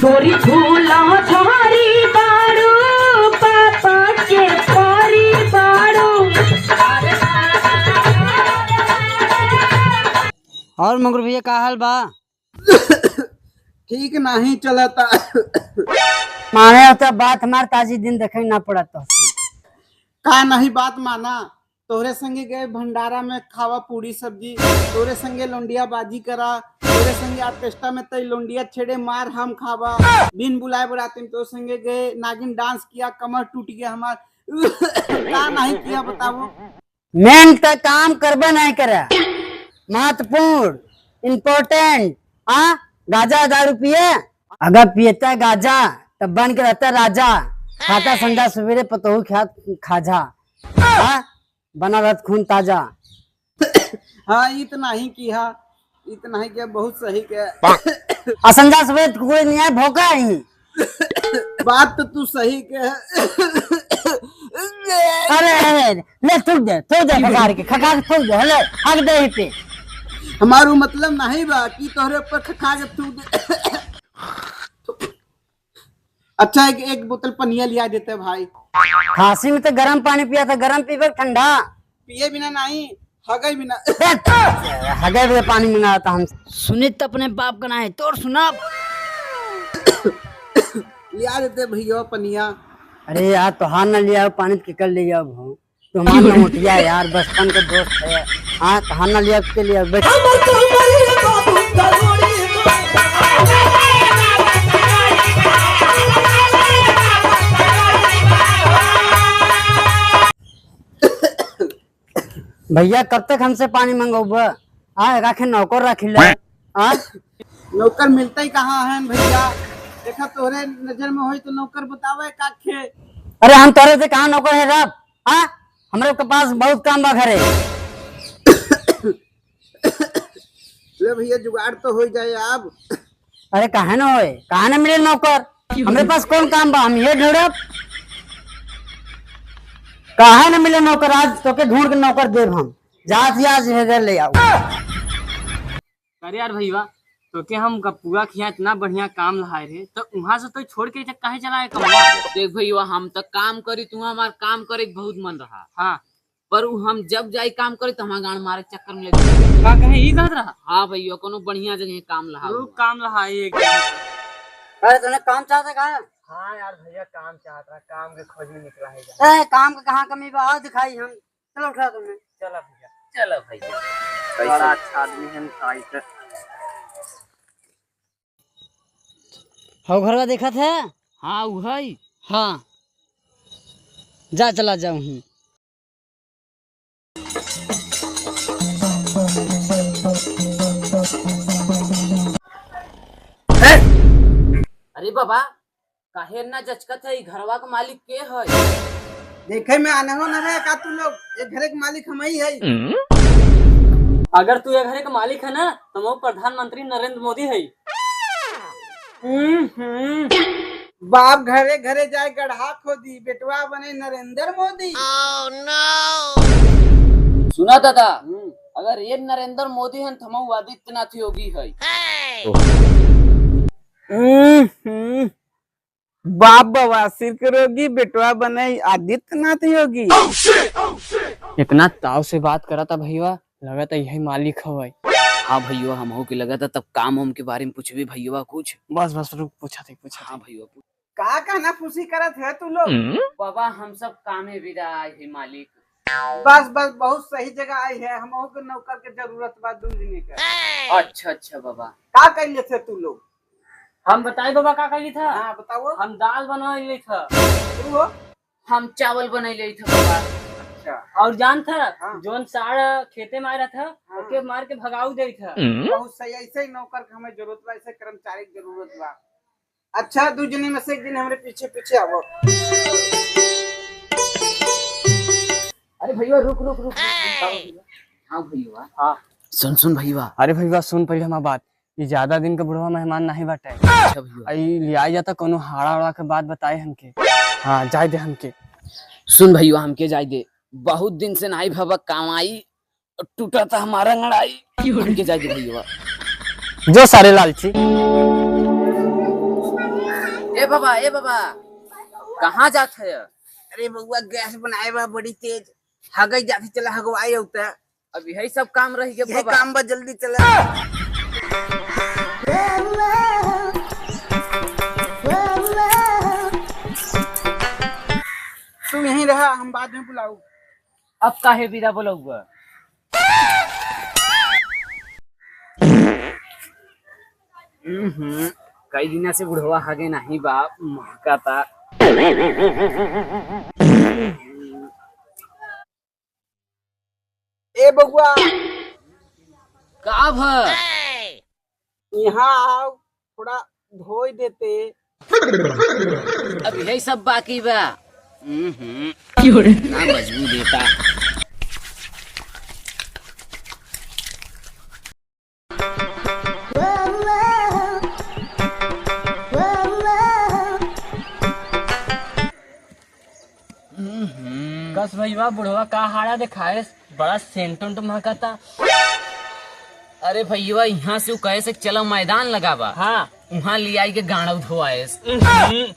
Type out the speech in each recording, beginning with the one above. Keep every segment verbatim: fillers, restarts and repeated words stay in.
छोरी झूला झारी बाड़ू, पापा के पारी बाड़ू। और मंगरू भैया, का हाल बा? ठीक नहीं चलता। माने तो बात हमार ताजी दिन देखे ना पड़त तो। का नहीं बात माना? तोहरे संगे गए भंडारा में खावा पूड़ी सब्जी, तोहरे संगे लोंडिया बाजी करा, तोहरे संगे ऑर्केस्ट्रा में तई लोंडिया छेड़े मार हम खावा। बिन बुलाए बराती में तोहरे संगे गए नागिन डांस किया, कमर टूट गया हमार। का नहीं किया बताओ? मेन त काम करबे नहीं करे। महत्वपूर्ण, इम्पोर्टेंट, आ, गाजा दारू पिए। अगर पियता गाजा, तब बन के रहता राजा। खाता संडा सवेरे पतोहू खात खाजा। आ, बना रहत खून ताजा। हाँ, ई त नहीं किहा, ई त नहीं किहा, बहुत सही के। आ संडा सवेरे कुकुर नहीं है, भौंका ही। बात तो तू सही के। अरे, अरे, अरे, ले थूक दे, थूक दे, खकार के, खकार के थूक दे, ले, हग दे ही पे। हमारो मतलब नहीं बा कि तोहरे ऊपर खकार के थूक दे। अच्छा, एक, एक बोतल पनिया लिया देते भाई। खांसी में तो गरम पानी पिया था, गरम पीबे ठंडा? पिए बिना नहीं, हगे बिना। हगे बिना पानी मंगाता हम। सुनित अपने बाप का ना है, तोर सुनाब। लिया देते भैया पनिया। अरे यार, तोहार ना लिया पानी तो केकर ले जाओ भाऊ? तुम्हारा लंगोटिया यार, बचपन के दोस्त है। हाँ, तोहार ना लिया के लिया, बैठ। भैया, कब तक हमसे पानी मंगौबा? हाँ, राखे नौकर राखी ले। हाँ? नौकर मिलता ही कहाँ है भैया? देखा तोहरे नजर में होई तो नौकर बतावे काखे। अरे, हम तोहरे से कहाँ नौकर है रब? हाँ? हमरे के पास बहुत काम बा घरे। ले भैया, जुगाड़ तो हो जाए अब। अरे काहे ना होए, काहे ना मिले नौकर? हमरे पास कौन काम बा, हम ये ढूंढब। काहे ना मिले नौकर, आज तोके ढूंढ के नौकर देब हम। जात ही आज हेदर ले आओ। अरे यार भैया, तोके हम गप्पुआ खिया इतना बढ़िया काम लहाए रहे, तो वहां से तो छोड़ के इधर काहे चला आए कमवा? देख भैया, हम तो काम करी, तू हमार काम करे के बहुत मन रहा। हाँ। पर उ हम जब जाई काम करे तो हमार गांड मारे के चक्कर में लगे। का कहे ई कहत रहा? हाँ भैया, कोनो बढ़िया जगह काम लहा तू हुआ। काम लहा एक। अरे तूने काम चाहता का? हाँ यार भैया, काम चाहत रहा, काम के खोज में निकला है यार। ए, काम के कहाँ कमी बा? आओ दिखाई हम। चलो उठा तुमने। चला भैया। चला भैया। कैसा अच्छा आदमी है, टाइट। हौ घरवा देखत है? हाँ, उ है। हाँ। जा, चला जाऊँ ही। अरे बाबा, काहे ना जचकत है, ई घरवा के मालिक के है? देखे में आनहो न रहे का तू लोग? ए घरे के मालिक हमही है। अगर तू ए घरे के मालिक है ना, तो हम प्रधानमंत्री नरेंद्र मोदी है। हम्म, हम्म। बाप घरे घरे जाए गड्ढा खोदी, बेटवा बने नरेंद्र मोदी। सुना दादा, हम्म। अगर ये नरेंद्र मोदी हैं, तो हम आदित्यनाथ योगी है। हम्म, हम्म। बाप बवासीर के रोगी, बेटवा बने आदित्यनाथ योगी। इतना ताव से बात करता भैया, लगता यही मालिक हवै। हाँ भैया, हमहू के लगता तब काम वाम के बारे में पूछबे भैया कुछ। बस बस रुक, पूछा थे, पूछा हाँ थे। भैया, पूछ। का कहना फूसी करत है तू लोग? बाबा, हम सब कामे विदा आए है मालिक। बस बस, बहुत सही जगह आई है, हमहू के नौकर के जरूरत बा दू जने के। अच्छा अच्छा बाबा। का कैले थे तू लोग? हम बताई बाबा का कइली था? हाँ, बताओ। हम दाल बनाई ली था। तू हो? हम चावल बनाई ली था बाबा। अच्छा। और जान था, हाँ। जोन साड़ा खेते में आया था, हाँ। ओके मार के भगाऊ दे था। बहुत सही, ऐसे ही नौकर के हमें जरूरत बा, ऐसे कर्मचारी की जरूरत बा। अच्छा, दू जने में से एक जने हमरे पीछे पीछे आवो। अरे भैया, रुक, रुक, रुक, रुक। हाँ भैया। हाँ। सुन, सुन भैया। अरे भैया, सुन पहले हमार बात। ई ज्यादा दिन के बुढ़वा मेहमान नहीं बाटे। अच्छा भैया। आ, ई लियाई जाता, कोनो हाड़ा उड़ा के बात बताए हमके। हाँ, जाए दे हमके। सुन भैया, हमके जाए दे, बहुत दिन से नहीं भवा कमाई, टूटा था हमारा अंगड़ाई। हमके जाए दे भैया। जो सारे लालची। बाबा, ए बाबा, कहाँ जात है? अरे बउआ, गैस बनाए बा बड़ी तेज, हगई जाती, चला हगवाए अउता। अब यही सब काम रह गया यही बाबा। काम बा, जल्दी चला। तू यहीं रहा, हम बाद में बुलाऊ। अब काहे बिना बोलउआ? हम्म, कई दिना से बुढ़वा हगे नहीं बा, महकाता। ए बबुआ, का भ? यहाँ आओ, थोड़ा धोई देते। अब यही सब बाकी बा। हम्म, हम्म। ना बजबू देता। हम्म। कस भइया, बुढ़वा का हाड़ा देखाएस, बड़ा सेंट उंट महकता। अरे भइया, यहाँ से उ कहे से चलो मैदान लगावा। हाँ। उहाँ ले आई के गाँड़व धोआएस। हम्म।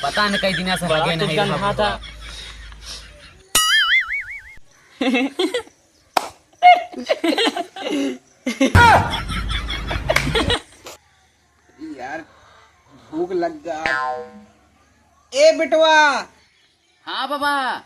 पता न कई दिना से बड़ा हगे कुछ नहीं गंधा था। यार, भूख लग गा। ए बेटवा। हाँ बाबा।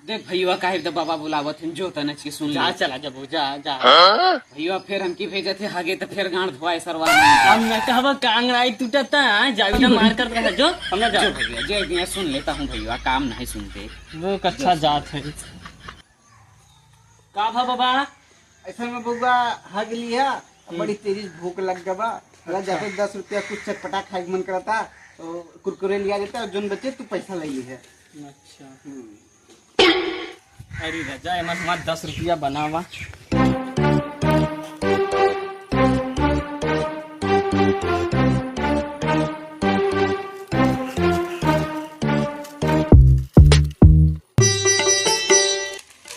देख भइया, काहे त बाबा बुलावत हन, जो तनच के सुन जा, ले। चला जबू, जा, जा। हाँ? भइया, फिर हमकी भेजत है, हगे त फिर गांड धोआए सरवा। हम न कहबा, कांगड़ाई टूटता, जावी ना मार करत रहे, जो, हम ना जा। जो भइया, जे भइया, सुन लेता हूँ भइया, काम नहीं सुनते। वो कच्छा जात है। का भा बाबा? ऐसा में बउआ हग लिया, हम्म। बड़ी तेजी से भूख लग गबा। ला अच्छा। जाते दस रुपया कुछ चटपटा खाए के मन करता, तो कुरकुरे लिया देता और जोन बचे तू पैसा ले ली है। अच्छा। हम्म। अरे राजा, एमन हमार दस रुपया बनावा।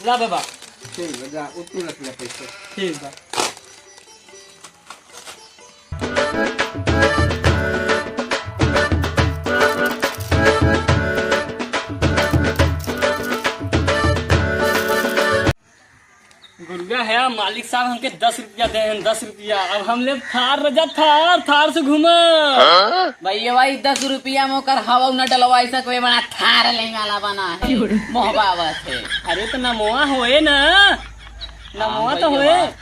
ला बाबा। ठीक बा, जा, उतने रख ले पैसे। ठीक बा। गुरुआ है, मालिक साहब हमके दस रुपया दे हैं, दस रुपया। अब हम लेब थार रजा, थार, थार से घूमा। भइया भाई, दस रुपया में ओकर हवा न डलवाई सकबे, बड़ा थार लेंगाला बना है, मोहबावत है। अरे तो नमवा होए ना, नमवा हाँ तो भइया होए। भाई।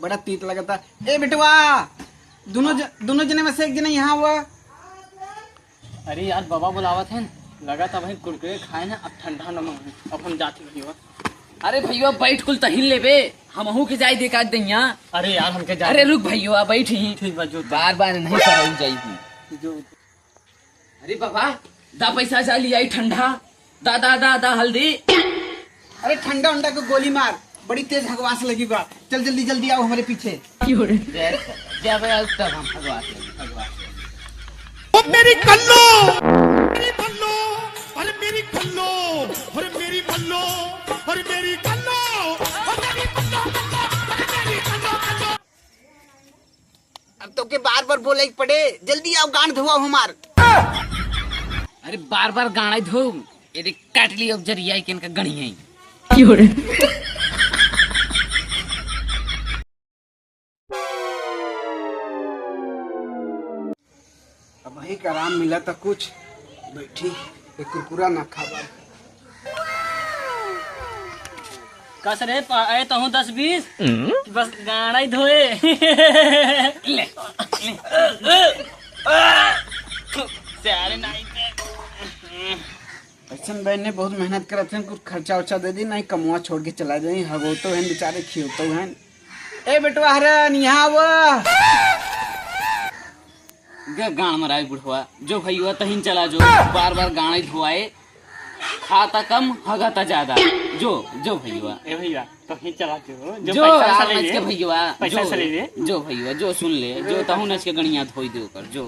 बड़ा तीत लगता। ए बेटवा, दोनों ज-, दोनों जने में से एक जने यहाँ हुआ। अरे यार, बाबा बुलावत हैं, लगा था वहीं कुरकुरे खाए ना, अब ठंडा न मांगे, अब हम जाते भइया। अरे भइया, बैठ कुल तहिन लेबे, हमहू के जाई देखा दइया। अरे यार, हमके जा अरे रुक भइया, बैठ ही। ठीक बा, जो बार बार नहीं करऊ जाई। जो अरे बाबा, दा पैसा जा लिया आई ठंडा। दा, दा, दा, दा हल्दी। अरे ठंडा उंडा के गोली मार, बड़ी तेज हगवास लगी बा। चल जल्दी, जल्दी आओ हमरे पीछे। क्यों रे? जय, जय भाई, आज तक हम हगवास लगी, हगवास लगी। ओ मेरी कल्लो, मेरी बल्लो, अरे मेरी कल्लो, अरे मेरी बल्लो, अरे मेरी कल्लो, अरे मेरी बल्लो, बल्लो, अरे मेरी कल्लो, कल्लो। अब तोके बार बार बोले के पड़े, जल्दी आओ, गांड धोआओ हमार। अरे बार बार गांड धो, ये देख काट लियो जरिया के इनका गणिया ही। क्यों रे? अब वही का आराम मिला था कुछ, बैठी एक कुरकुरा ना खावा। कस रे, प-, ए तहूँ दस बीस? हम्म? कि बस गाड़ा ही धोए। ले, ले। सारे नाई पे। ऐसन बहन ने बहुत मेहनत करत हैं, कुछ खर्चा उर्चा दे दी, नहीं कमवा छोड़ के चला जाई। हगोतो हैं बेचारे, खियोतो हैं। ए बेटवा हरन, यहाँ आवा। गे गांड मराई बुढ़वा, जो भइया तहिन चला जो, बार बार गांड ही धोआए, खाता कम, हगता ज्यादा। जो, जो भइया। ए भइया, तहिन चला जो, जो जो पैसा आराम से ले नच के ले। भइया, पैसा जो, से ले ले। जो भइया, जो सुन ले, जो तहूँ नच के गणिया धोई दे ओकर, जो।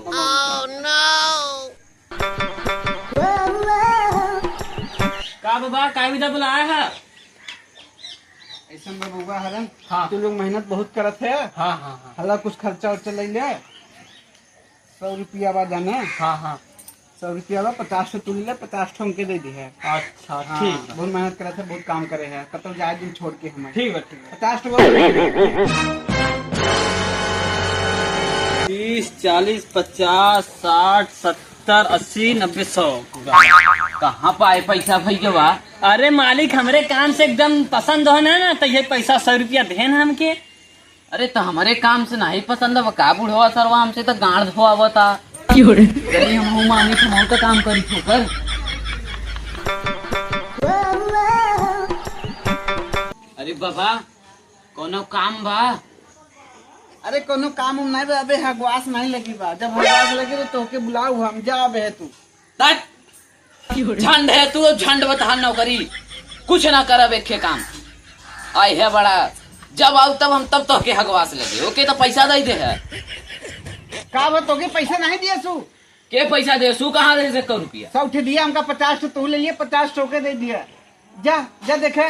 का बाबा, का विदा बुलाया है? ऐसन बा बउआ हरन, हाँ। तू लोग मेहनत बहुत करत है। हाँ, हाँ, हाँ। हला कुछ खर्चा उर्चा ले ले। सौ रुपया बा जाने। हाँ, हाँ। सौ रुपया बा, पचास ठो तू ले ले, पचास ठो हमके दे दिहे। अच्छा, हाँ, ठीक बा। बहुत मेहनत करत है, बहुत काम करे है, कतौ जाए दिन छोड़ के हमें। ठीक बा, ठीक बा। पचास ठो बा। तीस, चालीस, पचास, साठ, सत्तर, अस्सी, नब्बे, सौ। कहाँ पाए पैसा भैया? अरे मालिक, हमरे काम से एकदम पसंद हो ना, ना, तो ये पैसा सौ रुपया देन हमके। अरे, तो हमरे काम से नहीं पसंद अब का बुढ़वा सरवा, हमसे तो गांड धोआवता। क्यों रे? चली हम हूँ मानी, हम का काम करी ठोकर। अरे बाबा, कोनो काम बा? अरे, कोनो काम उम नहीं बा, अबे हगवास नहीं लगी बा। जब हगवास लगी तो तोके बुलाऊ हम, जा अबे तू। तट! झंड है तू, झंड बता नौकरी, कुछ ना करब एके काम। आई है बड़ा, जब आऊ तब हम तब तोहके हगवास लगे, ओके तो पैसा दे दे है। का बा, तोके पैसा नहीं दिए सु? के पैसा दे सु, कहाँ दे से को रुपया? सौ ठे दिया हमका, पचास ठे तू ले लिए, पचास ठे ओके दे दिया। जा, जा देखे,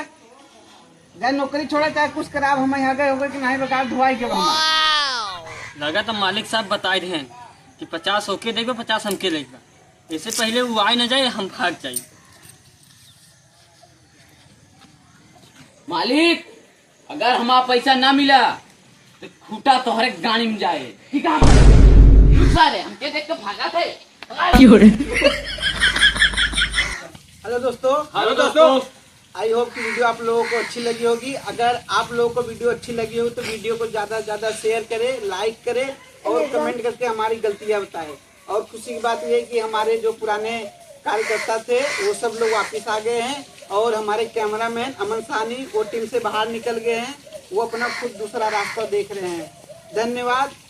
जा नौकरी छोड़ा, चाहे कुछ कराब, हम यहाँ गए होगे कि नहीं, बेकार धुआई के बा। लगा तो मालिक साहब बताए रहे कि पचास ओके देबे, पचास हमके लेबे। इससे पहले वो आए ना जाए, हम भाग जाए। मालिक, अगर हमारा पैसा ना मिला, तो खूटा तोहरे गाड़ी में जाए। ठीक है? रुक सारे, हमके देख के भागा थे। क्यों रे? हेलो दोस्तों। हेलो दोस्तों। आई होप कि वीडियो आप लोगों को अच्छी लगी होगी। अगर आप लोगों को वीडियो अच्छी लगी हो तो वीडियो को ज़्यादा से ज़्यादा शेयर करें, लाइक करें और कमेंट करके हमारी गलतियाँ बताएं। और खुशी की बात यह है कि हमारे जो पुराने कार्यकर्ता थे, वो सब लोग वापस आ गए हैं और हमारे कैमरामैन अमन साहनी वो टीम से बाहर निकल गए हैं, वो अपना खुद दूसरा रास्ता देख रहे हैं। धन्यवाद।